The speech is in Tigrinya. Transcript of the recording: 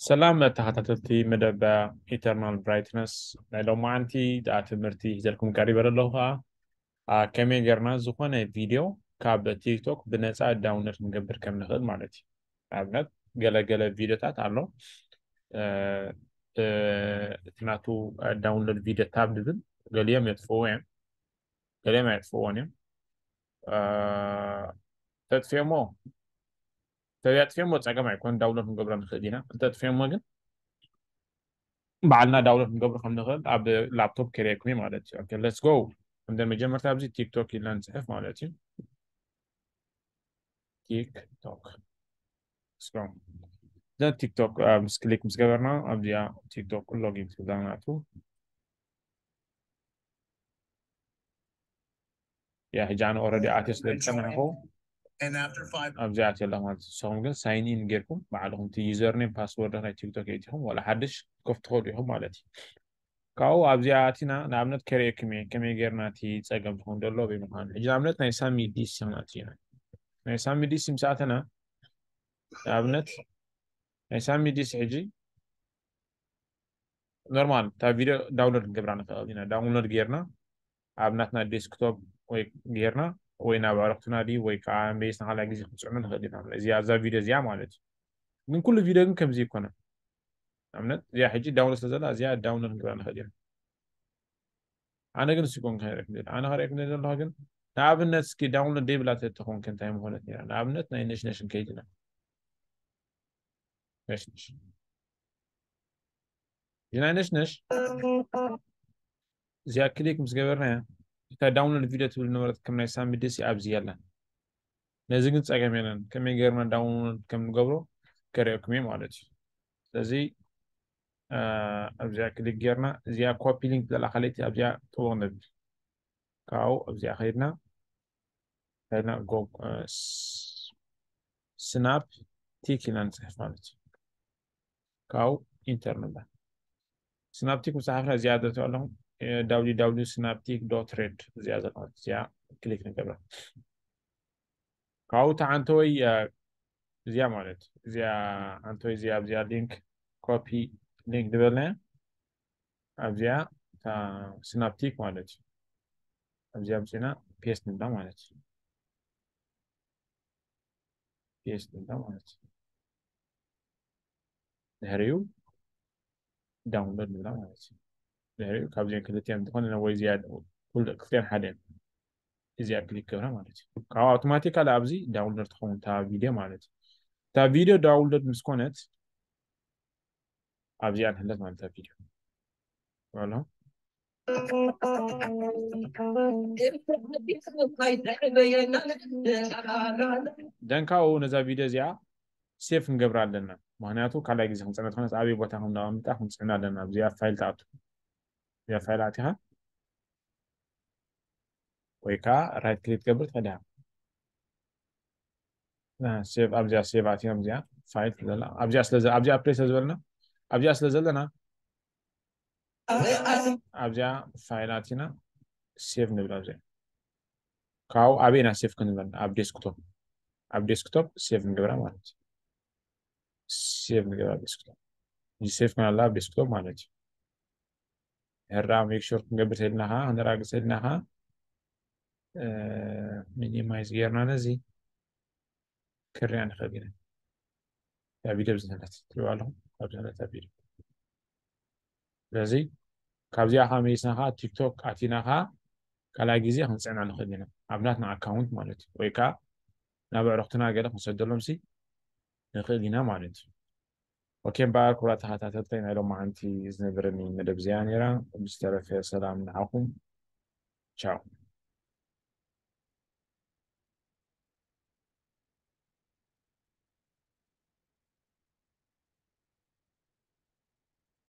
ሰላም ተኸታተልቲ መደብ ኢተርናል ብራይትነስ፣ ናይ ሎማዓንቲ ደኣ ትምህርቲ ሒዘልኩም ቀሪበ ኣለኹ። ከዓ ከመይ ጌርና ዝኾነ ቪድዮ ካብ ቲክቶክ ብነፃ ዳውንሎድ ክንገብር ከም ንኽእል ማለት እዩ። ንኣብነት ገለገለ ቪድዮታት ኣሎ፣ እቲ ናቱ ዳውንሎድ ቪድዮ ታብ ዝብል፣ ገሊኦም የጥፍዎ እዮም፣ ገሊኦም ኣየጥፍዎን እዮም። ተጥፍኦሞ ተዘይኣጥፍኦሞ ፀገም ኣይኮን፣ ዳውንሎድ ክንገብሮ ንኽእል ኢና። እንተጥፍኦሞ ግን ባዕልና ዳውንሎድ ክንገብሮ ከም ንኽእል ኣብ ላፕቶፕ ከርእየኩም ማለት እዩ። ኦኬ፣ ሌትስ ጎ። እንደ መጀመርታ ኣብዚ ቲክቶክ ኢልና ንፅሕፍ ማለት እዩ። ቲክቶክ ስኮም ዘን ቲክቶክ ምስ ክሊክ ምስ ገበርና ኣብዚኣ ቲክቶክ ሎጊን ትብላ ናቱ። ያ ሕጂ ኣነ ኦረዲ ኣትዮ ስለ ዝፀናሕኩ ኣብዚኣ ኣትዮ ኣለኹ ማለት እዩ። ንስኹም ግን ሳይን ኢን ጌርኩም ባዕልኹም እቲ ዩዘር ኔም ፓስወርድ ናይ ቲክቶክ የእቲኹም ዋላ ሓድሽ ክትከፍቱ ትኽእሉ ኢኹም ማለት እዩ። ካብኡ ኣብዚኣ ኣቲና ንኣብነት ከርእየኩም እየ ከመይ ጌርና እቲ ፀገም ዝኸውን ዘሎ ኣበይ ምዃኑ። ሕጂ ንኣብነት ናይ ሳሚ ዲሲ ክንኣቱ ኢና። ናይ ሳሚ ዲሲ ምስ ኣተና ንኣብነት ናይ ሳሚ ዲሲ ሕጂ ኖርማል እታ ቪድዮ ዳውንሎድ ክንገብራ ንኽእል ኢና። ዳውንሎድ ጌርና ኣብ ናትና ዴስክቶፕ ወይ ጌርና ወይ ናብ ኣዕሩኽትና ድዩ ወይ ከዓ መይስ ንካልኣይ ግዜ ክንፅዕኖ ንኽእል ኢና። እዚኣ እዛ ቪድዮ እዚኣ ማለት እዩ። ግን ኩሉ ቪድዮ ግን ከምዚ ይኮነ። ንኣብነት እዚኣ ሕጂ ዳውንሎድ ስለ ዘላ እዚኣ ዳውንሎድ ክንገብራ ንኽእል ኢና። ኣነ ግን እሱ ይኮን ከረክብ ኣነ ከረክብ ዘለኹ ግን ንኣብነት እስኪ ዳውንሎድ ደይብላ ተተኾንክ እንታይ ምኾነት ነራ? ንኣብነት ናይ ነሽነሽ ንከይድ ኢና። ነሽነሽ እዚ ናይ ነሽነሽ እዚኣ ክሊክ ምስ ገበርናያ እታ ዳውንሎድ ቪድዮ ትብል ነበረት ከም ናይ ሳሚ ደሲ ኣብዚ የለን። ነዚ ግን ፀገም የለን። ከመይ ገይርና ዳውንሎድ ከም ንገብሮ ከርእየኩም እየ ማለት እዩ። ስለዚ ኣብዚኣ ክሊክ ጌርና እዚኣ ኮፒ ሊንክ ዘላ ካልኣይቲ ኣብዚኣ ጥቡቕ ንብል። ካብኡ ኣብዚኣ ከይድና ከይድና ስናፕ ቲክ ኢና ንፅሕፍ ማለት እዩ። ካብኡ ኢንተር ንብላ። ስናፕቲክ ምፅሓፍና እዚኣ ዘእትዋ ኣለኹ www ስናፕቲክ ዶት ሬድ እዚኣ ዘለኹ እዚኣ ክሊክ ንገብራ። ካብኡ እታ ዓንተወይ እዚኣ ማለት እዚኣ ዓንተወይ እዚኣ ኣብዚኣ ሊንክ ኮፒ ሊንክ ዝበልናያ ኣብዚኣ እታ ስናፕቲክ ማለት እዩ። ኣብዚኣ ኣምፂና ፔስት ንብላ ማለት እዩ። ፔስት ንብላ ማለት እዩ። ድሕሪኡ ዳውንሎድ ንብላ ማለት እዩ። ድሕሪኡ ካብዚኦም ክልቲኦም ዝኾነ ወይ ዝያድ ኩሉ ክልቲኦም ሓደ እዮም። እዚኣ ክሊክ ገብራ ማለት እዩ። ካብ ኣውቶማቲካሊ ኣብዚ ዳውንሎድ ትኸውን እታ ቪድዮ ማለት እዩ። እታ ቪድዮ ዳውንሎድ ምስ ኮነት ኣብዚኣ ንሕለት ማለት እታ ቪድዮ ኣሎ። ደንካኡ ነዛ ቪድዮ እዚኣ ሴፍ ክንገብራ ኣለና። ምክንያቱ ካልኣይ ግዜ ክንፅዕና ትኾነስ ኣበይ ቦታ ከም ነቐምጣ ክንፅዕና ኣለና። ኣብዚኣ ፋይል ትኣቱ። እዚኣ ፋይል ኣቲኻ ወይ ከዓ ራይት ክሊክ ትገብር ትኽእል ኢኻ። ሴቭ ኣብዚኣ ሴቭ ኣቲና ኣብዚኣ ፋይል ትብለላ ኣብዚኣ ስለ ኣብዚኣ ፕሌይ ስለ ዝበለና ኣብዚኣ ስለ ዘለና ኣብዚኣ ፋይል ኣቲና ሴቭ ንብል ኣብዚኣ ካብኡ ኣበይና ሴቭ ክንብል ኣብ ዴስክቶፕ ኣብ ዴስክቶፕ ሴቭ ንገብራ ማለት እዩ። ሴቭ ንገብራ ዴስክቶፕ ሴቭ ክንኣላ ኣብ ዴስክቶፕ ማለት እዩ። ሕራ ሜክ ሹር ክንገብር ተልና ኸዓ ክንራግፅ ተልና ኸዓ ሚኒማይዝ ጌርና ነዚ ክርያ ንኽእል ኢና። እዛ ቪድዮ ብዝነታት ትሪእዋ ኣለኹም ኣብ ዝነታ ቪድዮ ስለዚ ካብዚኣ ከዓ መሊስና ከዓ ቲክቶክ ኣቲና ከዓ ካልኣይ ግዜ ክንፅዕና ንኽእል ኢና ኣብ ናትና ኣካውንት ማለት እዩ ወይ ከዓ ናብ ኣዕሩኽትና ገለ ክንሰደሎም ሲ ንኽእል ኢና ማለት እዩ። ኦኬ እምበኣር ክቡራት ተኸታተልተይ ናይ ሎማዓንቲ ዝነበረኒ መደብ እዚኣ ነይራ። ብዝተረፈ ሰላም ንዓኹም። ቻው።